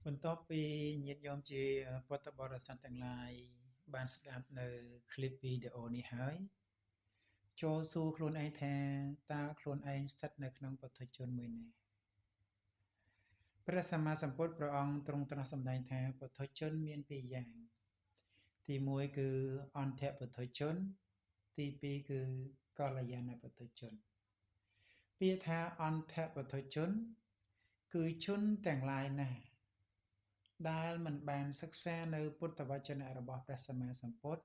បន្ទាប់ពីញាតិញោមជាពុទ្ធបរិស័ទទាំងឡាយបានស្ដាប់នៅคลิปវីដេអូនេះហើយចូលសួរខ្លួនឯងថាតើខ្លួនឯងស្ថិតនៅក្នុងពុទ្ធជនមួយណាព្រះសម្មាសម្ពុទ្ធព្រះអង្គទ្រង់ត្រាស់សម្ដែងថាពុទ្ធជនមានពីរយ៉ាងទី1គឺអន្ធពុទ្ធជនទី2គឺកល្យាណពុទ្ធជនពាក្យថាអន្ធពុទ្ធជនគឺជនទាំងឡាយណាដែលមិនបានសិក្សានៅពុទ្ធវចនៈរបស់ព្រះសម្មាសម្ពុទ្ធ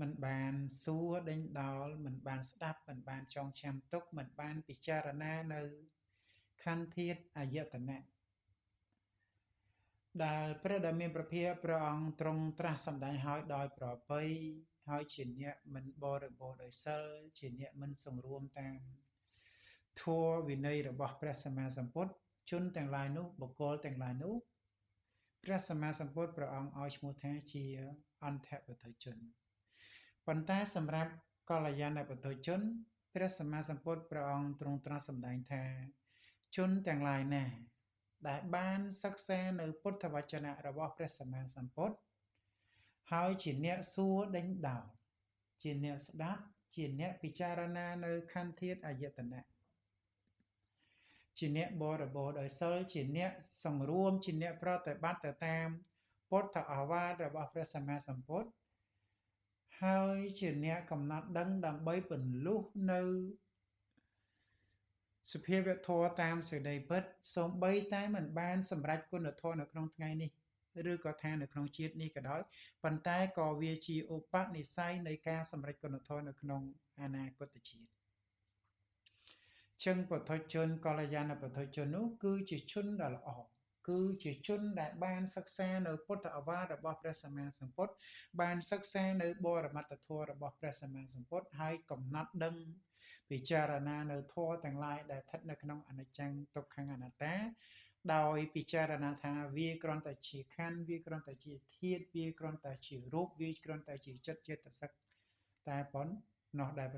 មិនបានសួរដេញដោលមិនបានស្ដាប់មិនបានចងចាំទុកមិនបានពិចារណានៅខន្ធធាតុអាយតនៈដែលព្រះដ៏មានព្រះភិក្ខព្រះអង្គទ្រង់ត្រាស់សម្ដែងឲ្យដោយប្រពៃហើយជាអ្នកមិនបរិបូរណ៍ដោយសិលជាអ្នកមិនសង្រួមតាមធម៌វិន័យរបស់ព្រះសម្មាសម្ពុទ្ធជនទាំងឡាយនោះបុគ្គលទាំងឡាយនោះព្រះសម្មាសម្ពុទ្ធព្រះអង្គឲ្យឈ្មោះថាជាអន្ធពុទ្ធជនប៉ុន្តែសម្រាប់កល្យាណពុទ្ធជនព្រះសម្មាសម្ពុទ្ធព្រះអង្គទ្រង់ត្រាស់សម្ដែងថាជនទាំងឡាយណាដែលបានសិក្សានៅពុទ្ធវចនៈរបស់ព្រះសម្មាសម្ពុទ្ធហើយជាអ្នកសួរដេញដោលជាអ្នកស្ដាប់ជាអ្នកពិចារណានៅខន្ធធាតុអាយតនៈជាអ្នកបរិបូរណ៍ដោយសិលជាអ្នកសង្រួមជាអ្នកប្រតិបត្តិទៅតាមពុទ្ធឱវាទរបស់ព្រះសម្មាសម្ពុទ្ធហើយជាអ្នកកំណត់ដឹងដើម្បីពន្លុះនៅសភាវធម៌តាមសេចក្តីពិតសូម្បីតែមិនបានសម្រេចគុណធម៌នៅក្នុងថ្ងៃនេះឬក៏ថានៅក្នុងជាតិនេះក៏ដោយប៉ុន្តែក៏វាជាឧបនិស្ស័យនៃការសម្រេចគុណធម៌នៅក្នុងអនាគតជាតិចឹងពុទ្ធជនកល្យាណពុទ្ធជននោះគឺជាជនដ៏ល្អគឺជាជនដែលបានសិក្សានៅពុទ្ធឱវាទរបស់ព្រះសម្មាសម្ពុទ្ធបានសិក្សានៅបរមត្តធម៌របស់ព្រះសម្មាសម្ពុទ្ធហើយកំណត់ដឹងពិចារណានៅធម៌ទាំងឡាយដែលស្ថិតនៅក្នុងអនិច្ចំទុក្ខំអនត្តាដោយពិចារណាថាវាគ្រាន់តែជាខណ្ឌវាគ្រាន់តែជាធាតុវាគ្រាន់តែជារូបវាគ្រាន់តែជាចិត្តចេតសិកតែប៉ុណ្ណោះដែល